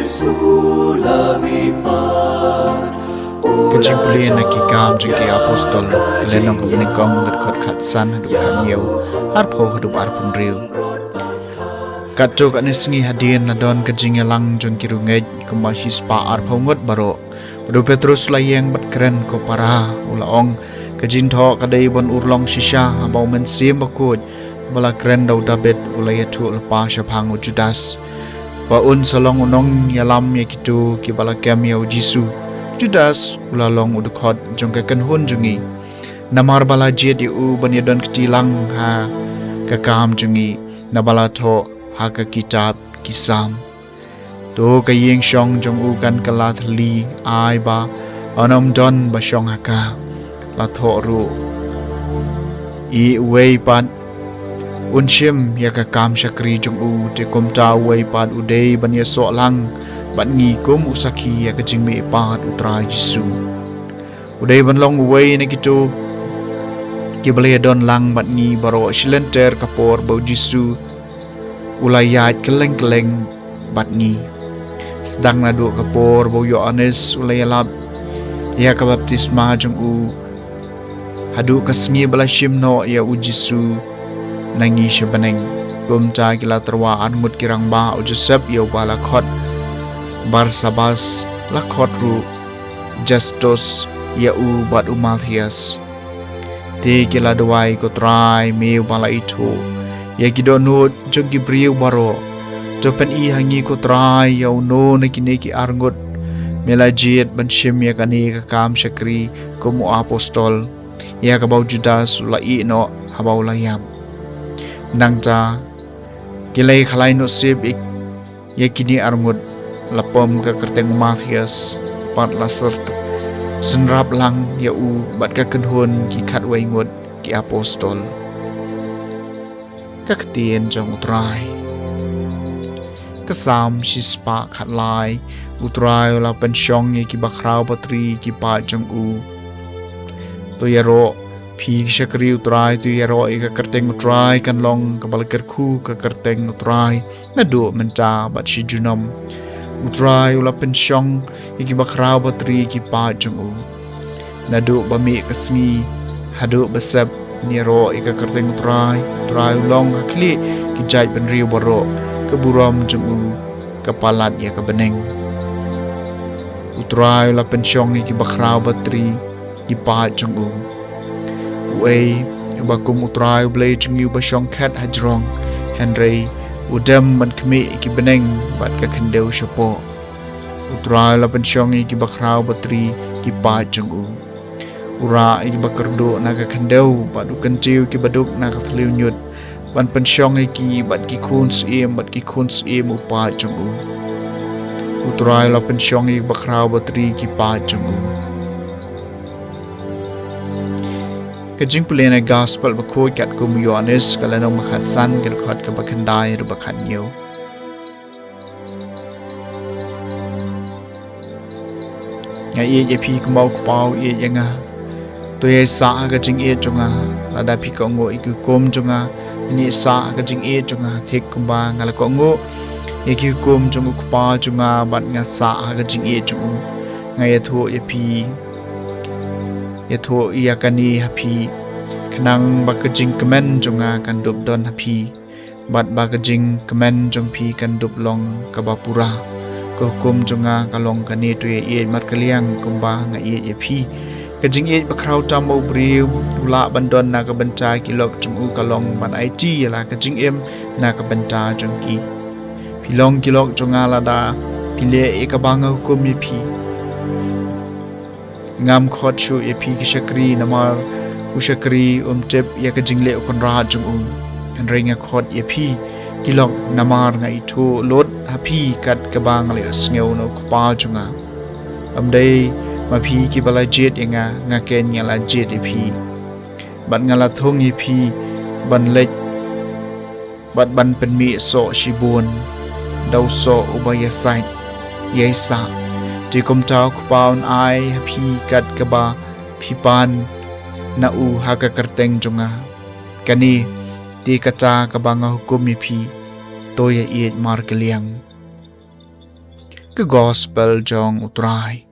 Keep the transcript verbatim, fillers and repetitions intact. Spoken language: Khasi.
Ka jingpule na Ki Kam jong ki Apostol, ka lynnong kaba nyngkong, ka dkhot khatsan haduh khathynñiew, arphew haduh arphew hynriew. Katto katne sngi hadien la don ka jingïalang jong ki riewngeit kumba shispah arphew ngut baroh. Bad u Petrus u la ïeng bad kren, "Ko para," u la ong, "ka jingthoh ka dei ban urlong shisha haba U Mynsiem Bakhuid, ba la kren da u Dabid, u la ïathuh lypa shaphang u Judas, ba un sa long u nongïalam ïa kito kiba la kem ïa u Jisu. Judas u la long u dkhot jong ka kynhun jong ngi, namar ba la jied ïa u ban ïadon kti lang ha ka kam jong ngi, naba la thoh ha ka kitab Ki Salm: To ka ïing shong jong u kan kylla thylli, ai ba un ym don ba shong ha ka." La thoh ruh: "Ïa uwei pat un shim ïa ka kam shakri jong u, te kumta uwei pat u dei ban ïasoh lang bad ngi kum u sakhi ïa ka jingmihpat U Trai Jisu. U dei ban long uwei na kito kiba la ïadon lang bad ngi baroh shilynter ka por ba u Jisu u la ïaid kylleng kylleng bad ngi, sdang naduh ka por ba u Ïoannis u la ïalap ïa ka baptisma jong u, haduh ka sngi ba la shim noh ïa u Jisu na ngi sha bneng." Kumta ki la tyrwa arngut ki rangbah, u Joseph ïa uba la khot Barsabas, la khot ruh Jastus ïa u, bad u Matthias. Te ki la duwai: "Ko Trai, me uba la ithuh ïa ki dohnud jong ki briew baroh, to pyni ha ngi, ko Trai, ïa uno na kine ki arngut me la jied ban shim ïa kane ka kam shakri kum u apostol, ïa kaba u Judas u la ïeh noh haba u la ïap." Nangta ki la ïakhlaiñ noh sib ïa ïa kine arngut, la pom ka kyrteng u Matthias, bad la syr-, synrap lang ïa u bad ka kynhun ki khatwei ngut ki apostol. Ka ktien jong U Trai. Ka Salm shispah khatlai. U Trai u la pynshong ïa ki bakhraw batri ki paid jong u. To ïaroh, phi ki shakri U Trai, to ïaroh ïa ka kyrteng U Trai, kan long kaba la kyrkhu ka kyrteng U Trai naduh mynta bad shi junom. U Trai u la pynshong ïa ki bakhraw batri ki paid jong u. Naduh ba mih ka sngi haduh ba sep, ïaroh ïa ka kyrteng U Trai. U Trai u long ha khlieh ki jaitbynriew baroh, ka burom jong u ka palat ïa ka bneng. U Trai u la pynshong ïa ki bakhraw batri ki paid jong u. Uei uba kum U Trai U Blei jong ngi, uba shong khet hajrong, hynrei u dem ban khmih ïa ki bneng bad ka khyndew shapoh. U Trai u la pynshong ïa ki bakhraw batri ki paid jong u. U rah ïa ki bakyrduh na ka khyndew, bad u kyntiew ïa ki baduk na ka thliew ñiut, ban pynshong ïa ki bad ki khun syiem bad ki khun syiem u paid jong u. U Trai u la pynshong ïa ki bakhraw batri ki paid jong u. Ka jingpule na Gospel Bakhuid katkum u Ïoannis, ka lynnong ba khatsan, ka dkhot kaba khyndai haduh ba khathynñiew. Nga ïeit ïa phi kumba u Kpa u ïeit ïa nga. To ïai sah ha ka jingïeit jong nga. Lada phi kohnguh ïa ki hukum jong nga, phin ïai sah ha ka jingïeit jong nga, thik kumba nga la kohnguh ïa ki hukum jong u Kpa jong nga bad nga sah ha ka jingïeit jong u. Nga ïathuh ïa phi, ïathuh ïa kane ha phi, khnang ba ka jingkmen jong nga kan dup don ha phi, bad ba ka jingkmen jong phi kan dup long kaba pura. Ka hukum jong nga ka long kane: to ïaieit markylliang kumba nga ïeit ïa phi. Ka jingïeit bakhraw tam ba u briew u lah ban don na ka bynta ki lok jong u ka long ban aiti ïa la ka jingim na ka bynta jong ki. Phi long ki lok jong nga lada phi leh ïa kaba nga hukum ïa phi. Ngam khot shuh ïa phi ki shakri, namar u shakri um tip ïa ka jingleh u kynrad jong u. Hynrei nga khot ïa phi ki lok, namar nga ithuh lut ha phi kat kaba nga la ïohsngew na u Kpa jong nga. Ym dei ma phi kiba la jied ïa nga, nga keiñ nga la jied ïa phi. Bad nga la thung ïa phi ban leit bad ban pynmih soh shibun da u soh uba ïasaid ïaisah. Te kumta u Kpa un ai ha phi kat kaba phi pan na u ha ka kyrteng jong nga. Kane te kata kaba nga hukum ïa phi: to ïaieit markylliang. Ka Gospel jong U Trai.